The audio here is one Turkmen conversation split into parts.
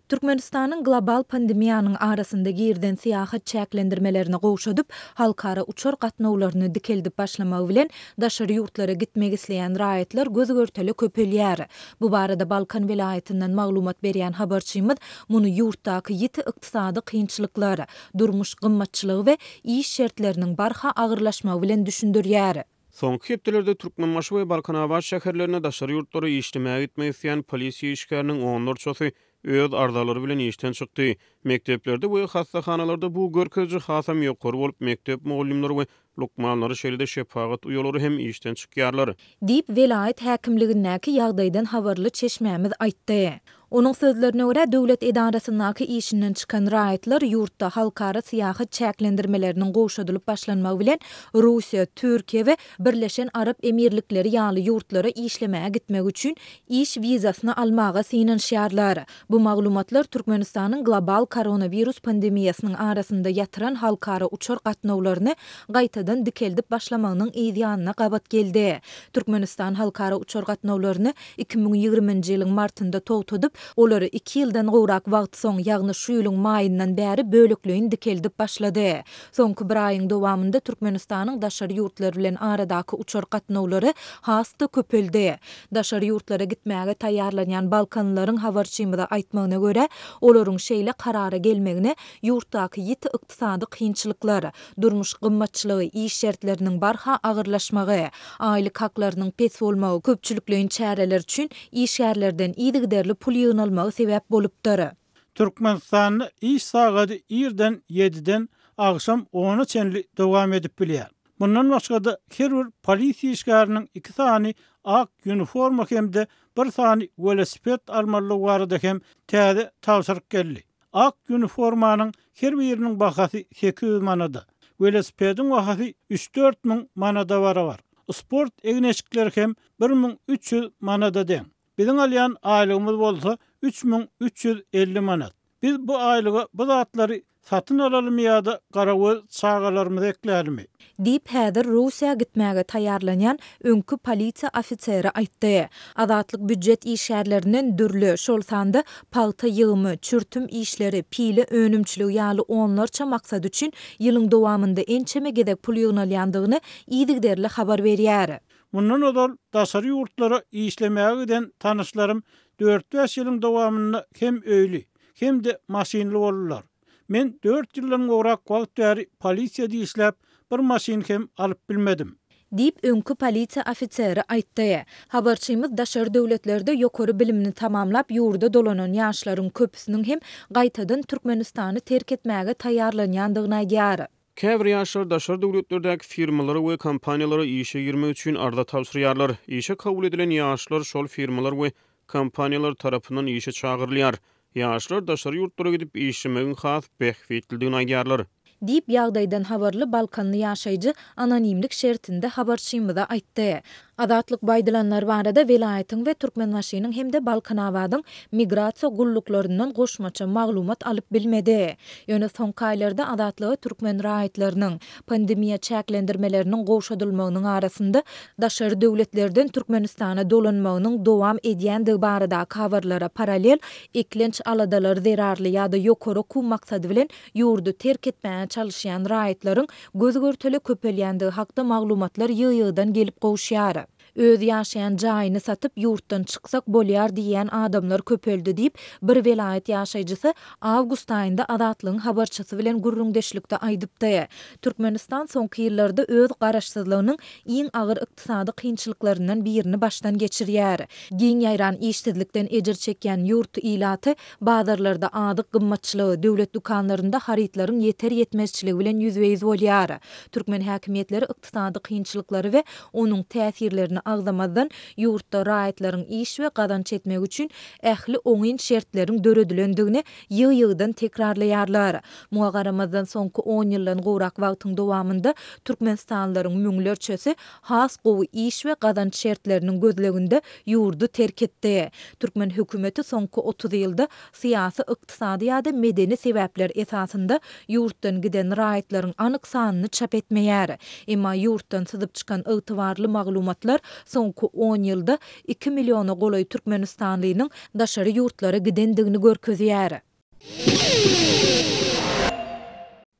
Türkmenistanyň global pandemiýanyň arasynda girizen syýahat çäklendirmelerini gowşadyp, halkara uçar gatnawlaryny dikeldip başlamagy bilen, daşary ýurtlara gitmek isleýän raýatlar göz-görtele köpelýär. Bu barada Balkan welaýatyndan maglumat berýän habarçymyz muny ýurtdaky ýiti ykdysady kynçylyklar, durmuş gymmatçylygy we iş şertleriniň barha agyrlaşmagy bilen düşündirýär. Soňky hepdelerde Türkmenbaşy we Balkanabat şäherlerinde daşary ýurtlara işlemäge gitmek isleýän polisiýa işgäriniň onlarçasy öz arzalary bilen işden çykdy. Mekdeplerde we hassahanalarda bu görkeziji hasam ýokary bolup, mekdep mugallymlary we lukmanlary, şeýle-de şepagat uýalary hem işden çykýarlar. Diýip, welaýat häkimligindäki ýagdaýdan habarly çeşmämiz aýtdy. Onuň sözlerine görä, döwlet edarasyndaky işinden çykan raýatlar ýurtda halkara syýahat çäklendirmeleriniň gowşadylyp başlanmagy bilen Russiýa, Türkiýe we Birleşen Arap Emirlikleri ýaly ýurtlara işlemäge gitmek üçin iş wizasyny almaga synanyşýarlar. Bu maglumatlar Türkmenistanyň global koronawirus pandemiýasynyň arasynda ýatyran halkara uçar gatnawlaryny gaýtadan dikeldip başlamagynyň yz ýanyna gabat geldi. Türkmenistan halkara uçar gatnawlaryny 2020-nji ýylyň martynda togtadyp, olary iki ýyldan gowrak wagt soň, ýagny şu ýylyň maýyndan bäri bölekleýin dikeldip başlady. Soňky bir aýyň dowamynda Türkmenistanyň daşary ýurtlar bilen aradaky uçar gatnawlary has-da köpeldi. Daşary ýurtlara gitmäge taýýarlanýan balkanlylaryň habarçymyza aýtmagyna görä, olaryň şeýle karara gelmegine ýurtdaky ýiti ykdysady kynçylyklar, durmuş gymmatçylygy, iş şertleriniň barha agyrlaşmagy, aýlyk haklarynyň pes bolmagy, köpçülikleýin çäreler üçin işgärlerden yzygiderli pul ýygnalmagy sebäp bolupdyr. Türkmenistanda iş sagady irden ýediden agşam ona çenli dowam edip bilýär. Mundan başga-da, her bir polisiýa işgäriniň iki sany ak uniforma hem-de bir sany welosiped almalydygy barada hem täze tabşyryk geldi. Ak uniformanyň her biriniň bahasy 800 manada, welosipediň bahasy üç-dört müň manada barabar. Sport egin-eşikleri hem 1300 manada deň. Biziň alýan aýlygymyz bolsa 3350 manat. Biz bu aýlyga bu zatlary satyn alalymy ýa-da garagöz çagalarymyzy eklälimi? Diýip, häzir Russiýa gitmäge taýýarlanýan öňki polisiýa ofiseri aýtdy. Azatlyk býujet işgärlerinden dürli, şol sanda pagta ýygymy, çürtüm işleri, pile önümçiligi ýaly onlarça maksat üçin ýylyň dowamynda ençeme gezek pul ýygnalýandygyny yzygiderli habar berýär. Mundan ozal daşary ýurtlara işlemäge giden tanyşlarym dört-bäş ýylyň dowamynda hem öýli, hem-de maşynly boldular. Men dört ýyldan gowrak wagt bäri polisiýada işläp, bir maşyn hem alyp bilmedim. Diýip, öňki polisiýa ofiseri aýtdy. Habarçymyz daşary döwletlerde ýokary bilimini tamamlap ýurda dolanan ýaşlaryň köpüsiniň hem gaýtadan Türkmenistany terk etmäge taýýarlanýandygyny aýdýar. Käbir ýaşlar daşary döwletlerdäki firmalara we kompaniýalara işe girmek üçin arza tabşyrýarlar. Işe kabul edilen ýaşlar şol firmalar we kompaniýalar tarapyndan işe çagyrylýar. Ýaşlar daşary ýurtlara gidip işlemegiň has bähbitlidigini aýdýarlar. Diýip, ýagdaýdan habarly balkanly ýaşaýjy anonimlik şertinde habarçymyza aýtdy. Azatlyk bu aýdylanlar barada welaýatyň we Türkmenbaşynyň hem-de Balkanabadyň migrasiýa gulluklaryndan goşmaça maglumat alyp bilmedi. Ýöne soňky aýlarda Azatlyga türkmen raýatlarynyň, pandemiýa çäklendirmeleriniň gowşadylmagynyň arasynda daşary döwletlerden Türkmenistana dolanmagynyň dowam edýändigi baradaky habarlara parallel eklenç aladalary zerarly ýa-da ýokary okuw maksady bilen ýurdy terk etmäge çalyşýan raýatlaryň göz-görtele köpelýändigi hakda maglumatlar ýygy-ýygydan gelip gowuşýar. Öz ýaşaýan jaýyny satyp, ýurtdan çyksak bolýar diýýän adamlar köpeldi diýip, bir welaýat ýaşaýjysy awgust aýynda Azatlygyň habarçysy bilen gürrüňdeşlikde aýdypdy. Türkmenistan soňky ýyllarda öz garaşsyzlygynyň iň agyr ykdysady kynçylyklaryndan birini başdan geçirýär. Giň ýaýran işsizlikden ejir çekýän ýurt ilaty Bazarlarda azyk gymmatçylygy, döwlet dükanlarynda harytlaryň ýeter-ýetmezçiligi bilen ýüzbe-ýüz bolýar. Türkmen häkimiýetleri ykdysady kynçylyklary we onuň täsirlerini agzamazdan, ýurtda raýatlaryň iş we gazanç etmegi üçin ähli oňyn şertleriň döredilendigini ýygy-ýygydan tekrarlaýarlar. Muňa garamazdan, soňky on ýyldan gowrak wagtyň dowamynda türkmenistanlylaryň müňlerçesi has gowy iş we gazanç şertleriniň gözleginde ýurdy terk etdi. Türkmen hökümeti soňky 30 ýylda syýasy, ykdysady ýa-da medeni sebäpler esasynda ýurtdan giden raýatlaryň anyk sanyny çap etmeýär. Emma ýurtdan syzyp çykan ygtybarly maglumatlar soňky on ýylda iki milliona golaý türkmenistanlynyň daşary ýurtlara gidendigini görkezýär.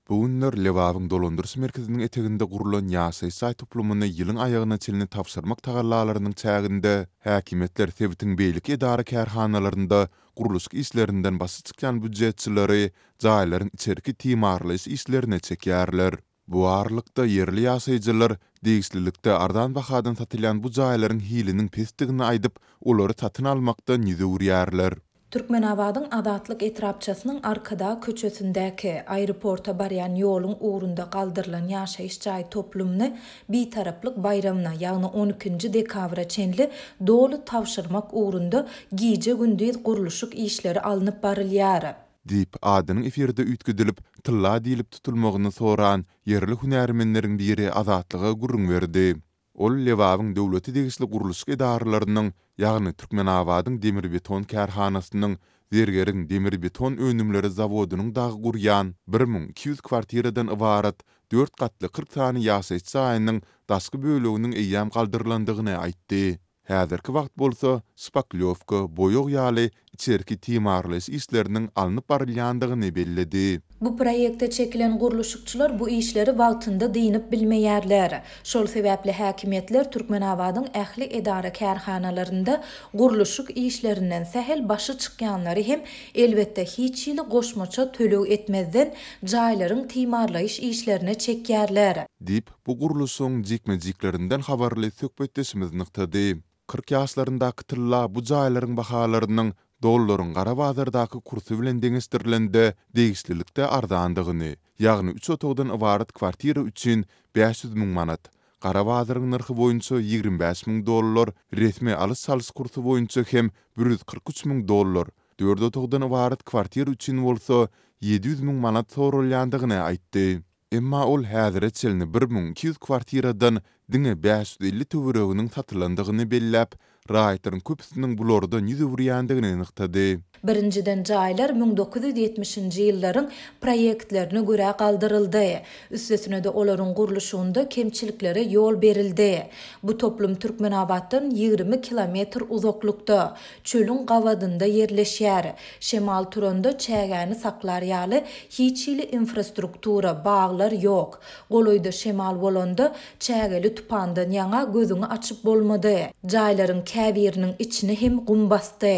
Bu günler Lebabyň dolandyryş merkeziniň eteginde gurlan ýaşaýyş jaý toplumyny ýylyň aýagyna çenli tabşyrmak tagallalarynyň çäginde häkimiýetler sebitiň beýleki edara-kärhanalarynda gurluşyk işlerinden başy çykýan býujetçileri jaýlaryň içerki timarlaýyş işlerine çekýärler. Bu aralykda, ýerli ýaşaýjylar degişlilikde arzan bahadan satylýan bu jaýlaryň hiliniň pesdigini aýdyp, olary satyn almakdan ýüz öwürýärler. Türkmenabadyň Azatlyk etrapçasynyň Arkadag köçesindäki, aeroporta barýan ýoluň ugrunda galdyrylan ýaşaýyş jaý toplumyny Bitaraplyk baýramyna, ýagny on ikinji dekabra çenli doly tabşyrmak ugrunda gije-gündiz gurluşyk işleri alnyp barylýar. Diýip, adynyň efirde üýtgedilip, Tylla diýlip tutulmagyny soran ýerli hünärmenleriň biri Azatlyga gürrüň berdi. Ol Lebabyň döwlete degişli gurluşyk edaralarynyň, ýagny Türkmenabadyň demirbeton kärhanasynyň, Zergeriň demirbeton önümleri zawodynyň dagy gurýan 1200 kwartiradan ybarat dört gatly 40 sany ýaşaýyş jaýynyň daşky böleginiň eýýäm galdyrylandygyny aýtdy. Häzirki wagt bolsa şpaklýowka, boýag ýaly içerki timarlaýyş işleriniň alnyp barylýandygyny belledi. Bu proýekte çekilen gurluşykçylar bu işleri wagtynda dynyp bilmeýärler. Şol sebäpli häkimiýetler Türkmenabadyň ähli edara-kärhanalarynda gurluşyk işlerinden sähel başy çykýanlary hem, elbetde, hiç hili goşmaça töleg etmezden, jaýlaryň timarlaýyş işlerine çekýärler. Diýip, bu gurluşygyň jikme-jiklerinden habarly söhbetdeşimiz nygtady. 40 ýaşlaryndaky Tylla bu jaýlaryň bahalarynyň dollaryň gara bazardaky kursy bilen deňeşdirilende degişlilikde arzandygyny, ýagny üç otagdan ybarat kwartira üçin 500 müň manat, gara bazaryň nyrhy boýunça 25 müň dollar, resmi alyş-çalyş kursy boýunça hem 143 müň dollar, dört otagdan ybarat kwartira üçin bolsa 700 müň manat soralýandygyny aýtdy. Emma ol häzire çenli 1200 kwartiradan diňe 550 töwereginiň satylandygyny belläp, raýatlaryň köpüsiniň bulardan ýüz öwürýändigini nygtady. Birinjiden jaýlar 1970-nji ýyllaryň proýektlerine görä galdyryldy. Üstesine-de olaryň gurluşygynda kemçiliklere ýol berildi. Bu toplum Türkmenabatdan 20 kilometr uzaklykda, çölüň gabadynda ýerleşýär. Şemal turanda çägäni saklar ýaly hiç hili infrastruktura, baglar ýok. Golaýda şemal bolanda, çägeli tupandan ýaňa gözüňi açyp bolmady. Jaýlaryň käbiriniň içini hem gum basdy.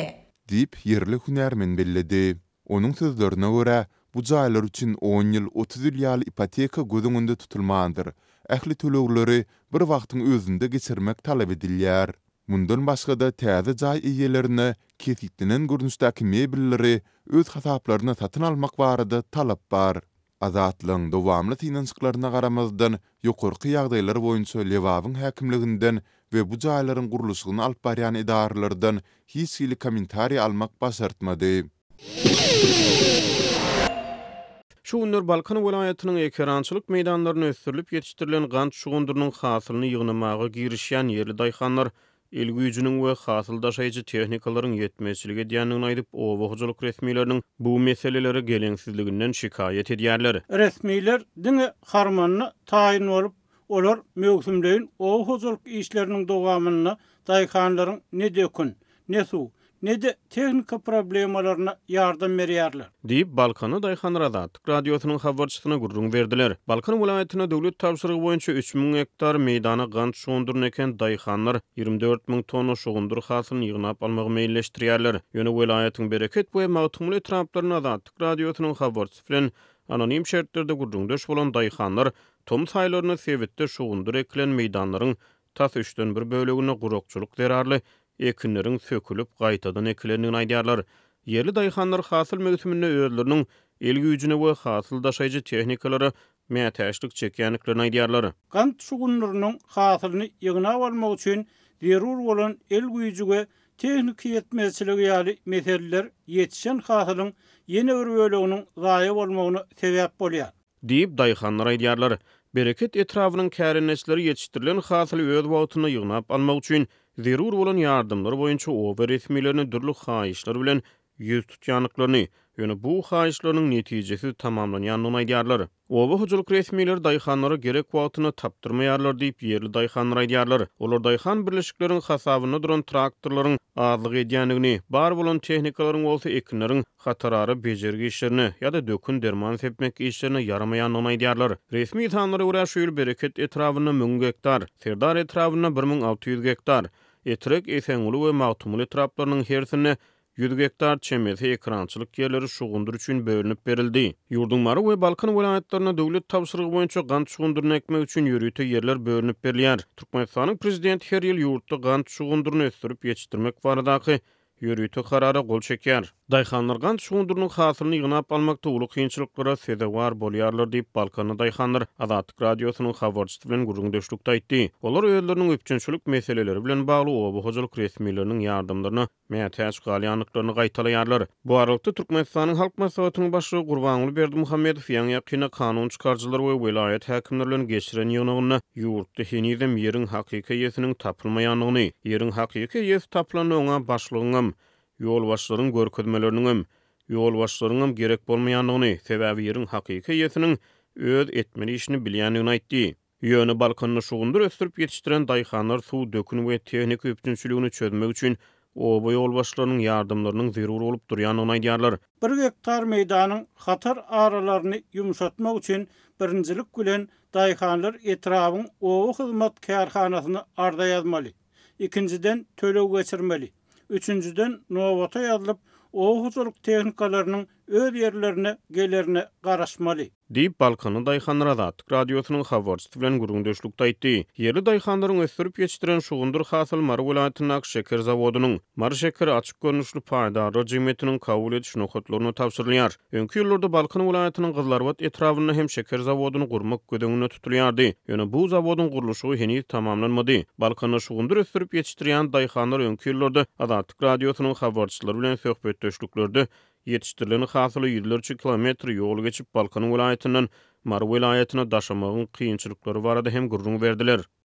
Diýip, ýerli hünärmen belledi. Onuň sözlerine görä, bu jaýlar üçin on ýyl, 30 ýyl ýaly ipoteka göz öňünde tutulmandyr, ähli tölegleri bir wagtyň özünde geçirmek talap edilýär. Mundan başga-da, täze jaý eýelerine kesgitlenen görnüşdäki mebelleri öz hasaplaryna satyn almak barada talap bar. Azatlygyň dowamly synanyşyklaryna garamazdan, ýokarky ýagdaýlar boýunça Lebabyň häkimliginden we bu jaýlaryň gurluşygyny alyp barýan edaralardan hiç hili kommentariý almak başartmady. Şu günler Balkan welaýatynyň ekerançylyk meýdanlarynda ösdürilip ýetişdirilen gant şugundyrynyň hasylyny ýygnamaga girişýän ýerli daýhanlar el güýjüniň we hasyl daşaýjy tehnikalaryň ýetmezçilik edýändigini aýdyp, oba hojalyk resmileriniň bu meselelere geleňsizliginden şikaýat edýärler. Resmiler diňe harmanda taýyn bolup, olar möwsümleýin oba hojalyk işleriniň dowamynda daýhanlaryň ne dökün, ne suw, ne-de tehnika problemalaryna ýardam berýärler. Diýip, balkanly daýhanlar Azatlyk Radiosynyň habarçysyna gürrüň berdiler. Balkan welaýatynda döwlet tabşyrygy boýunça 3000 gektar meýdana gant şugundyryny eken daýhanlar 24 müň tonna şugundyr hasylyny ýygnap almagy meýilleşdirýärler. Ýöne welaýatyň Bereket we Magtymguly etraplarynda Azatlyk Radiosynyň habarçysy bilen anonim şertlerde gürrüňdeş bolan daýhanlar tomus aýlarynda sebitde şugundyr ekilen meýdanlaryň tas üçden bir böleginde gurakçylyk zerarly ekinleriň sökülip, gaýtadan ekilendigini aýdýarlar. Ýerli daýhanlar hasyl möwsüminde özleriniň el güýjüne we hasyl daşaýjy tehnikalara mätäçlik çekýändiklerini aýdýarlar. Gant şugundyrynyň hasylyny ýygnap almak üçin zerur bolan el güýji we tehniki ýetmezçiligi ýaly meseleler ýetişen hasylyň ýene bir böleginiň zaýa bolmagyna sebäp bolýar. Diýip, daýhanlar aýdýarlar. Bereket etrabynyň kärendeçileri ýetişdirilen hasyly öz wagtynda ýygnap almak üçin zerur bolan ýardamlar boýunça oba resmilerine dürli haýyşlar bilen ýüz tutýandyklaryny, ýöne bu haýyşlarynyň netijesiz tamamlanýandygyny aýdýarlar. Oba hojalyk resmileri daýhanlara gerek wagtynda tapdyrmaýarlar diýip, ýerli daýhanlar aýdýarlar. Olar daýhan birleşikleriň hasabynda duran traktorlaryň azlyk edýändigini, bar bolan tehnikalaryň bolsa ekinleriň hatarara bejergi işlerine ýa-da dökün-derman sepmek işlerine ýaramaýandygyny aýdýarlar. Resmi sanlara görä, şu ýyl Bereket etrabynda 1000 gektar, Serdar etrabynda 1600 gektar, Etrek, Esenguly we Magtymguly etraplarynyň hersinde 100 gektar çemesi ekerançylyk ýerleri şugundyr üçin bölünip berildi. Ýurduň Mary we Balkan welaýatlarynda döwlet tabşyrygy boýunça gant şugundyryny ekmek üçin ýörite ýerler bölünip berilýär. Türkmenistanyň Prezidenti her ýyl ýurtda gant şugundyryny ösdürip ýetişdirmek baradaky ýörite Karara gol çekýär. Daýhanlar gant şugundyrynyň hasylyny ýygnap almakda uly kynçylyklara sezewar bolýarlar diýip, balkanly daýhanlar Azatlyk Radiosynyň habarçysy bilen gürrüňdeşlikde aýtdy. Olar özleriniň üpjünçilik meseleleri bilen bagly oba hojalyk resmileriniň ýardamlaryna mätäç galýandyklaryny gaýtalaýarlar. Bu aralykda, Türkmenistanyň Halk Maslahatynyň Başlygy Gurbanguly Berdimuhamedow ýaňy-ýakynda kanun çykaryjylar we welaýat häkimleri bilen geçiren ýygnagynda ýurtda henizem ýeriň hakyky eýesiniň tapylmaýandygyny, ýeriň hakyky eýesi tapylanda oňa başlygyňam, ýolbaşçylaryň görkezmeleriniňem, ýolbaşçylaryňam gerek bolmaýandygyny, sebäbi ýeriň hakyky eýesiniň öz etmeli işini bilýändigini aýtdy. Ýöne Balkanda şugundyr ösdürip ýetişdiren daýhanlar suw, dökün we tehnika üpjünçiligini çözmek üçin oba ýolbaşçylarynyň ýardamlarynyň zerur bolup durýandygyny aýdýarlar. Bir gektar meýdanyň hatar aralaryny ýumşatmak üçin birinjilik bilen daýhanlar etrabyň oba hyzmat kärhanasyna arza ýazmaly. Ikinjiden töleg geçirmeli. Üçünjiden nobata ýazylyp, oba hojalyk tehnikalarynyň öz ýerlerine gelerine garaşmaly. Diýip, balkanly daýhanlar Azatlyk Radiosynyň habarçysy bilen gürrüňdeşlikde aýtdy. Ýerli daýhanlaryň ösdürip ýetişdiren şugundyr hasyly Mary welaýatyndaky şeker zawodynyň, Mary şekeri açyk görnüşli paýdarlar jemgyýetiniň kabul ediş nokatlaryna tabşyrylýar. Öňki ýyllarda Balkan welaýatynyň Gyzylarbat etrabynda hem şeker zawodyny gurmak göz öňünde tutulýardy. Ýöne bu zawodyň gurluşygy heniz tamamlanmady. Balkanda şugundyr ösdürip ýetişdirýän daýhanlar öňki ýyllarda Azatlyk Radiosynyň habarçylary bilen söhbetdeşliklerde ýetişdirilen hasyly ýüzlerçe kilometr ýol geçip Balkan welaýatyndan Mary welaýatyna daşamagyň kynçylyklary barada hem gürrüň berdiler.